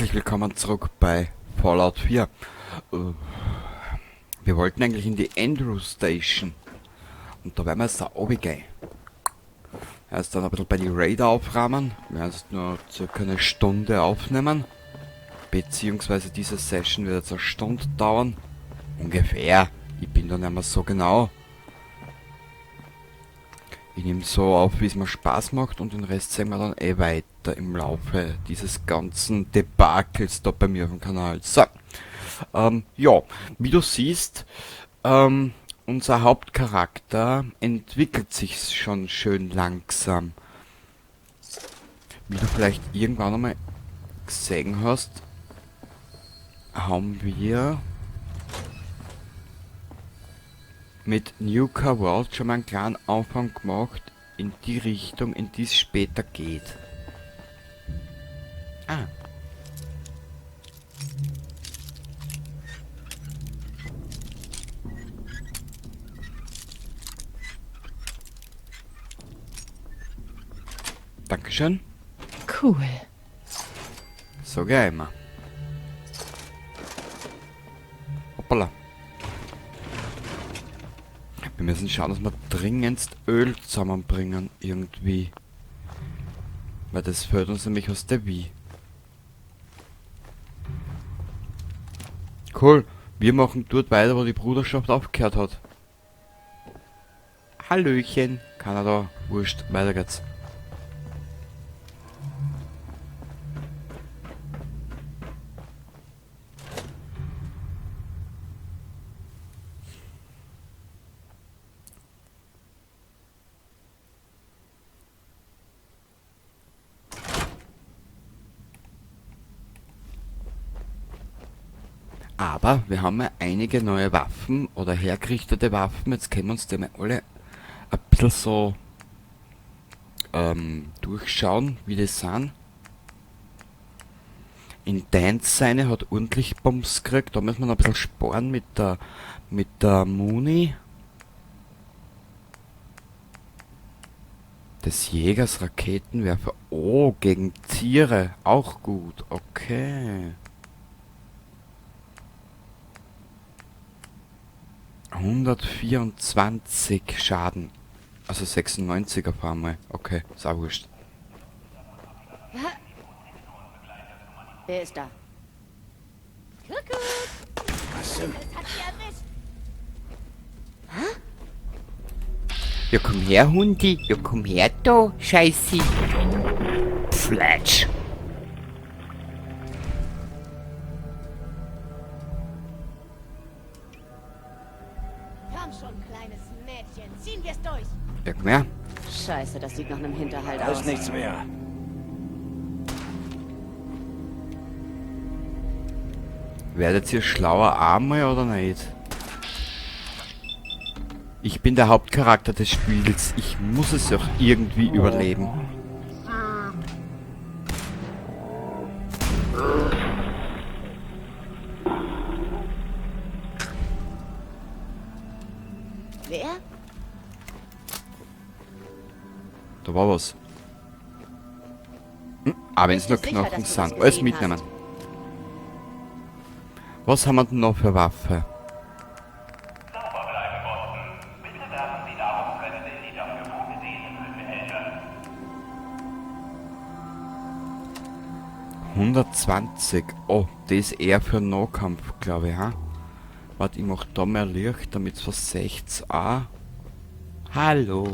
Herzlich willkommen zurück bei Fallout 4. Wir wollten eigentlich in die Andrews Station. Und da werden wir jetzt da runtergehen. Erst dann ein bisschen bei die Raider aufrahmen. Wir werden jetzt nur circa eine Stunde aufnehmen. Beziehungsweise diese Session wird jetzt eine Stunde dauern. Ungefähr. Ich bin da nicht mehr so genau. Ich nehme so auf, wie es mir Spaß macht, und den Rest sehen wir dann eh weiter im Laufe dieses ganzen Debakels da bei mir auf dem Kanal. So, ja, wie du siehst, unser Hauptcharakter entwickelt sich schon schön langsam. Wie du vielleicht irgendwann einmal gesehen hast, haben wir mit Nuka World schon mal einen kleinen Anfang gemacht in die Richtung, in die es später geht. Ah. Dankeschön. Cool. So geh immer. Hoppala. Wir müssen schauen, dass wir dringendst Öl zusammenbringen, irgendwie. Weil das fällt uns nämlich aus der Wii. Cool. Wir machen dort weiter, wo die Bruderschaft aufgehört hat. Hallöchen. Kanada. Wurscht. Weiter geht's. Aber wir haben ja einige neue Waffen oder hergerichtete Waffen. Jetzt können wir uns die mal alle ein bisschen so durchschauen, wie die sind. In Dance seine hat ordentlich Bums gekriegt. Da müssen wir noch ein bisschen sparen mit der Muni. Des Jägers Raketenwerfer. Oh, gegen Tiere. Auch gut. Okay. 124 Schaden. Also 96 auf einmal. Okay, ist auch wurscht. Was? Wer ist da? Kuckuck! Was denn? Es hat sie erwischt. Hä? Ja, komm her, Hundi. Ja, komm her, du Scheiße. Flatsch. Komm schon, kleines Mädchen. Ziehen wir's durch. Ja, komm her. Scheiße, das sieht nach einem Hinterhalt Da aus. ist nichts mehr. Werdet ihr schlauer Arme oder nicht? Ich bin der Hauptcharakter des Spiels. Ich muss es auch irgendwie überleben. Wer? Da war was. Aber wenn's Bist nur du sicher, Knochen dass du sind. das Alles gesehen mitnehmen. hast? Was haben wir denn noch für Waffe? 120. Oh, das ist eher für Nahkampf, glaub ich, ha? Warte, ich mach da mehr Licht, damit's was seht's auch. Hallo.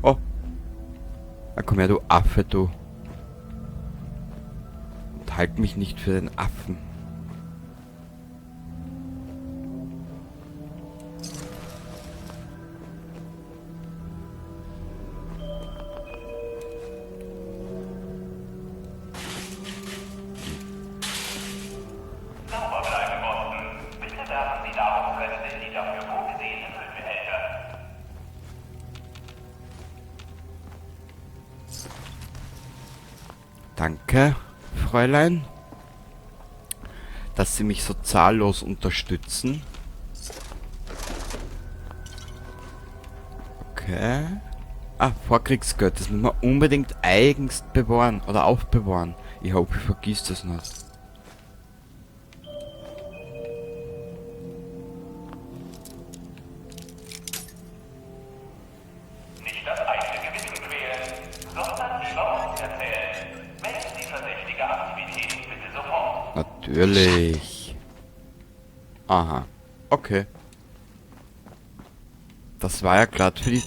Oh. Na komm her, du Affe, du. Und halt mich nicht für den Affen. Danke, Fräulein, dass Sie mich so zahllos unterstützen. Okay. Ah, Vorkriegsgeld. Das müssen wir unbedingt eigens bewahren oder aufbewahren. Ich hoffe, ich vergiss das nicht. Nicht das eigene Gewissen quälen, sondern lieber uns erzählen. Melden Sie verdächtige Aktivitäten bitte sofort. Natürlich. Aha. Okay. Das war ja glatt für die...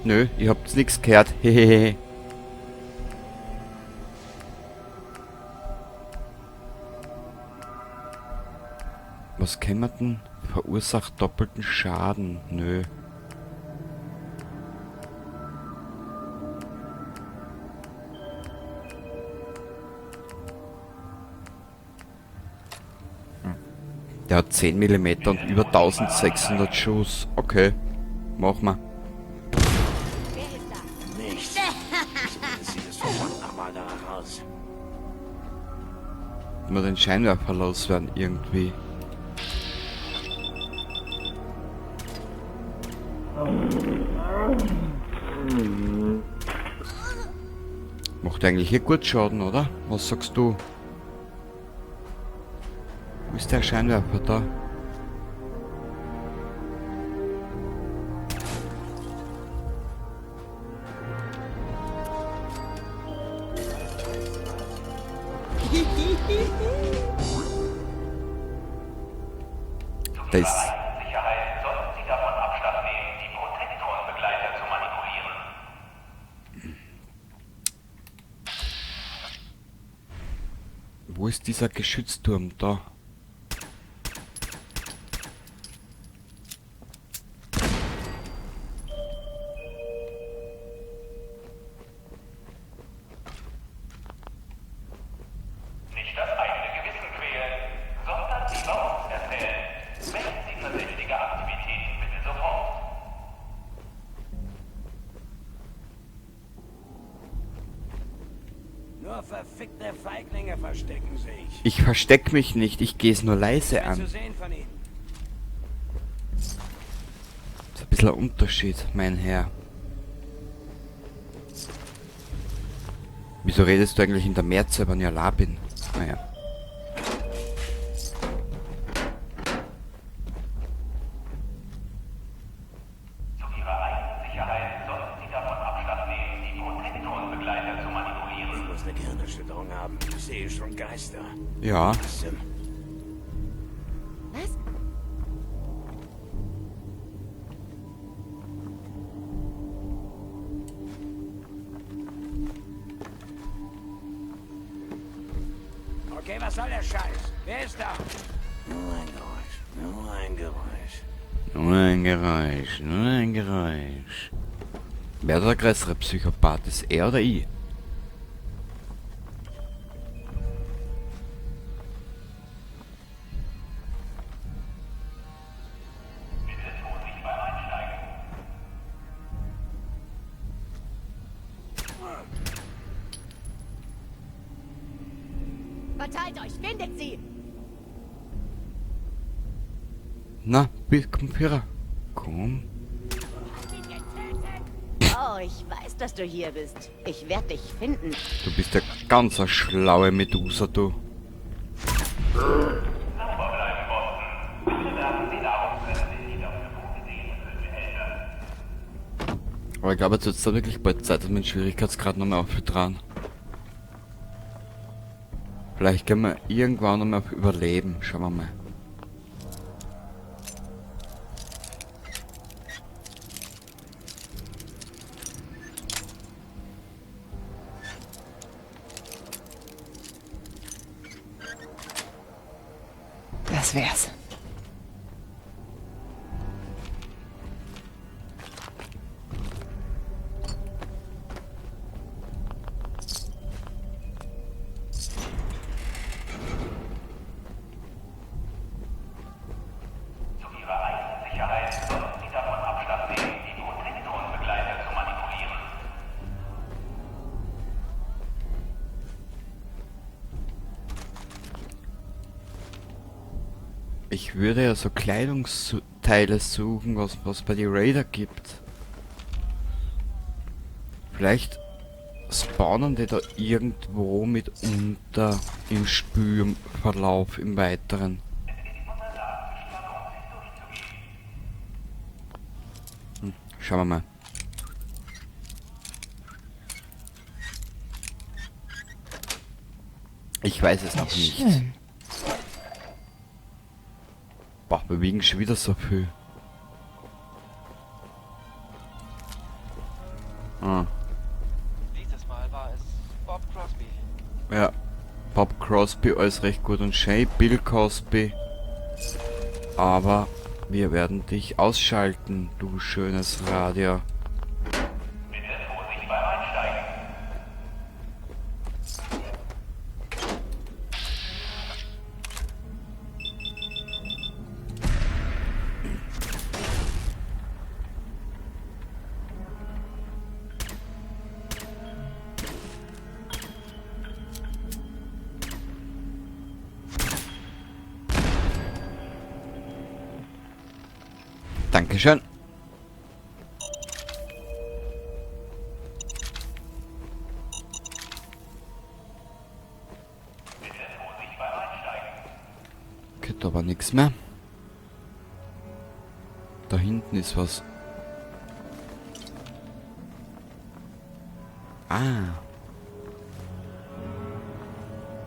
Nö, ihr habt's nix gehört. Hehehe. Was kennen wir denn? Verursacht doppelten Schaden. Nö. Der hat 10 mm und über 1600 Schuss. Okay, mach mal. Wer ist da? Nichts. Zumindest sieht es verdammt nochmal danach aus. Nur den Scheinwerfer loswerden irgendwie. Macht eigentlich hier gut Schaden, oder? Was sagst du? Wo ist der Scheinwerfer da? Zu Da Ihrer ist- eigenen Sicherheit sollten Sie davon Abstand nehmen, die Protektron-Begleiter zu manipulieren. Wo ist dieser Geschützturm da? Nicht das eigene Gewissen quälen, sondern lieber uns erzählen. Melden Sie verdächtige Aktivitäten bitte sofort. Nur verfickte Feiglinge verstecken sich. Ich versteck mich nicht, ich gehe es nur leise Mehr an. zu sehen von ihnen. Das ist ein bisschen ein Unterschied, mein Herr. Wieso redest du eigentlich in der Mehrzahl, wenn ich allein bin? Naja. Zu Ihrer eigenen Sicherheit sollten Sie davon Abstand nehmen, die Protektron-Begleiter zu manipulieren. Ich muss eine Gehirnerschütterung haben. Ich sehe schon Geister. Ja, Was zum... Was? Okay, was soll der Scheiß? Wer ist da? Nur ein Geräusch. Nur ein Geräusch. nur ein Geräusch, nur ein Geräusch. Wer der größere Psychopath ist, er oder ich? Bitte Vorsicht beim Einsteigen. Verteilt euch, findet sie! Na, komm, Pira. Komm. Oh, ich weiß, dass du hier bist. Ich werde dich finden. Du bist ja ganz eine schlaue Medusa, du. Sauber bleiben, Boston. Bitte werfen Sie Nahrungsreste in die dafür vorgesehenen Müllbehälter. Aber ich glaube, jetzt wird's da wirklich bald Zeit, dass wir den Schwierigkeitsgrad nochmal aufdrehen. Vielleicht können wir irgendwann nochmal auf Überleben. Schauen wir mal. Das wär's. Zu Ihrer eigenen Sicherheit sollten Sie davon Abstand nehmen, die Protektron-Begleiter zu manipulieren. Ich würde ja so Kleidungsteile suchen, was bei die Raider gibt. Vielleicht spawnen die da irgendwo mitunter im Spülverlauf im Weiteren. Schauen wir mal. Ich weiß es noch nicht. Schön. Boah, wir wiegen schon wieder so viel. Ah. Dieses Mal war es Bob Crosby. Ja, Bob Crosby, alles recht gut und schön. Bill Cosby. Aber wir werden dich ausschalten, du schönes Radio. Bitte Vorsicht beim Einsteigen. Dankeschön. Okay, da war nix mehr. Da hinten ist was. Ah.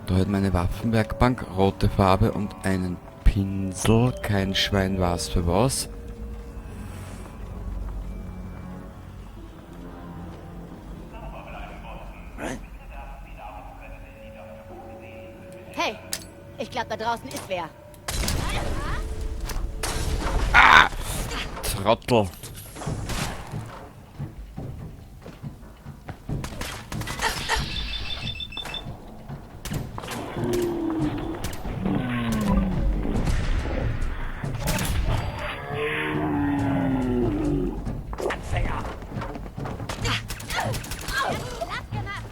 Da hat meine Waffenwerkbank, rote Farbe und einen Pinsel. Kein Schwein weiß für was. Hey, ich glaube, da draußen ist wer. Trottel. Anfänger! Lass gemacht!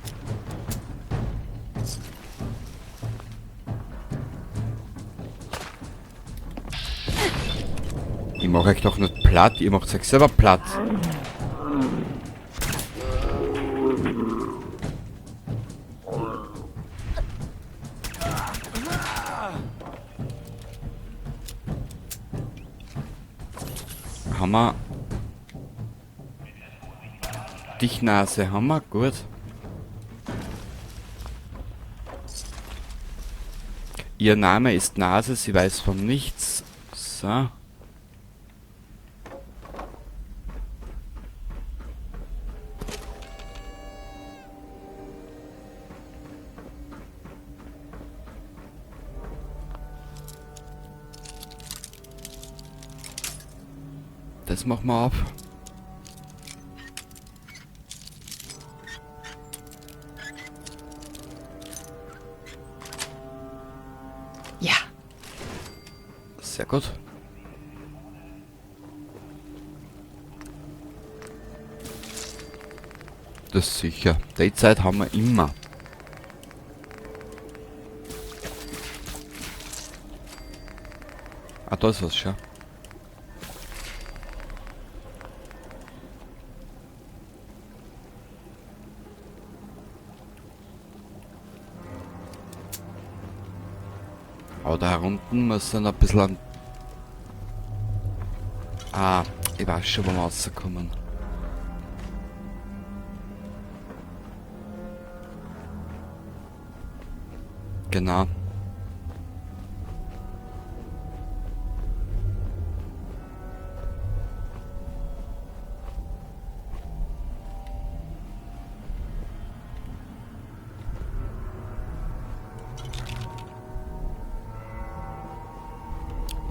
Ich mach euch doch nicht platt, ihr macht euch selber platt. Hammer. Dich Nase, Hammer, gut. Ihr Name ist Nase, sie weiß von nichts. So. Das machen wir auf. Ja. Sehr gut. Das ist sicher. Die Zeit haben wir immer. Ah, da ist was schon. Aber da unten muss dann ein bisschen an... Ah, ich weiß schon, wo wir rauskommen. Genau.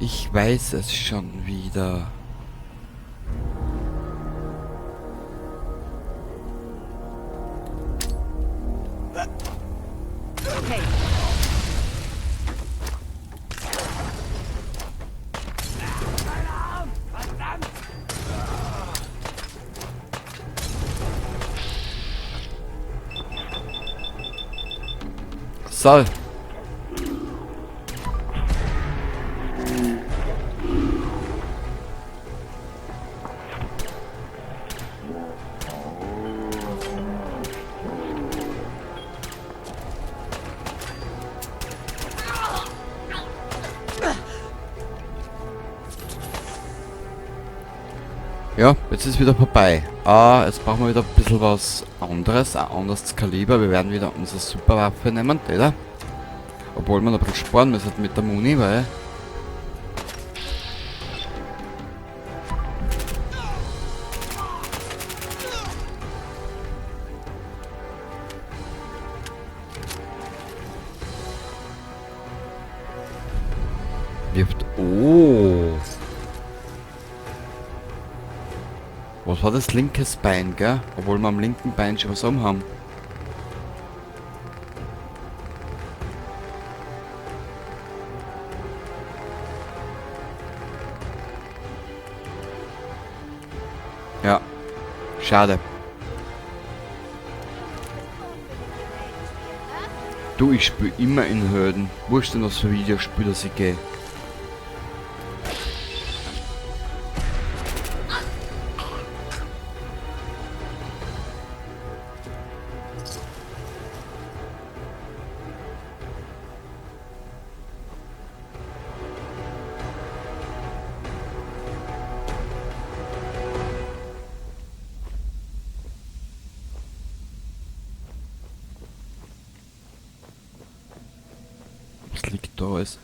Ich weiß es schon wieder. Okay. So. Ja, jetzt ist wieder vorbei. Ah, jetzt brauchen wir wieder ein bisschen was anderes, ein anderes Kaliber. Wir werden wieder unsere Superwaffe nehmen, oder? Obwohl wir noch ein bisschen sparen müssen mit der Muni, weil... Wirft... Oh! Was war das linkes Bein, gell? Obwohl wir am linken Bein schon was haben. Ja. Schade. Du, ich spiel immer in Hürden. Wurscht denn, was für Videospiel das ich geh. Liegt da alles.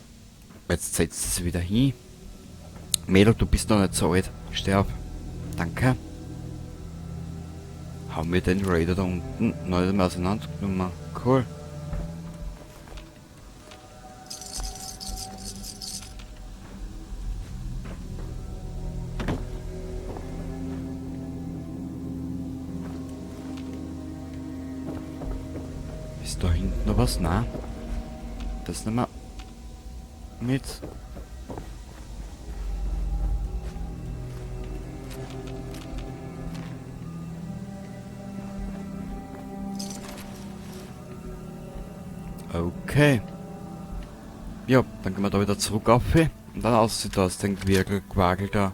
Jetzt setzt sie wieder hin. Mädel, du bist noch nicht so alt. Steh auf. Danke. Haben wir den Raider da unten noch nicht mehr auseinandergenommen? Cool. Ist da hinten noch was? Nein. Das nehmen wir mit. Okay. Ja, dann gehen wir da wieder zurück auf und dann aussieht das den Quirkel, der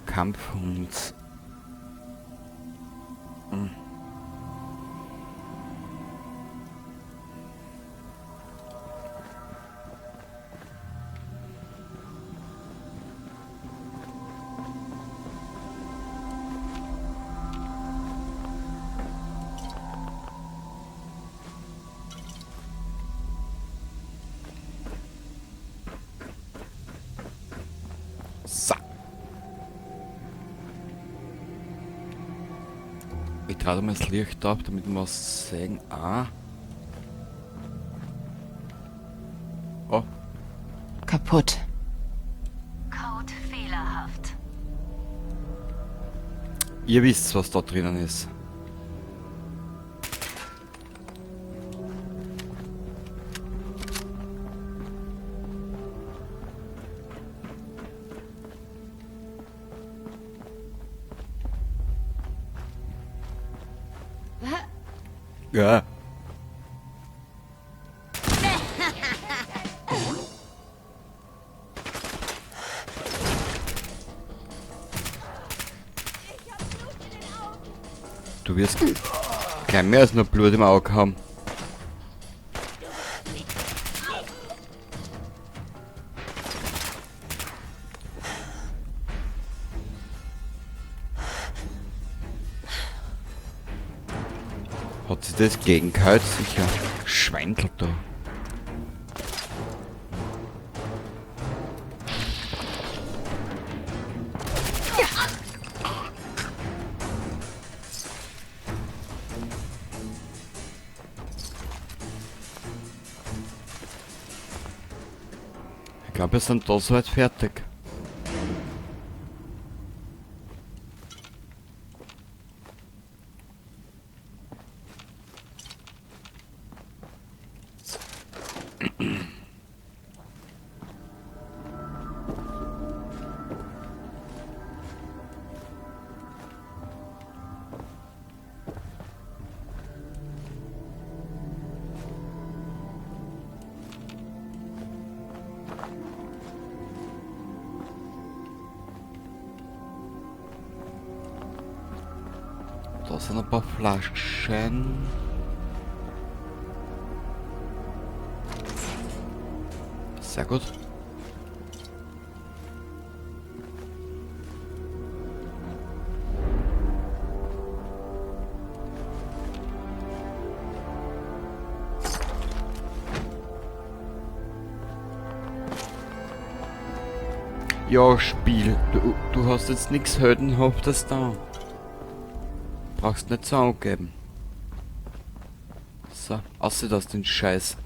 Kampfhund. So. Ich trage mal das Licht ab, damit wir was sehen. Ah. Oh. Kaputt. Code fehlerhaft. Ihr wisst, was da drinnen ist. Ja. Du wirst gleich mehr als nur Blut im Auge haben. Hat sich das gegengehalten? Sicher. Schweindel da. Ich glaube, wir sind da soweit fertig. Da sind ein paar Flaschen. Sehr gut. Ja, Spiel, du hast jetzt nichts Heldenhaftes da. Brauchst nicht so angeben. So, außer das den Scheiß.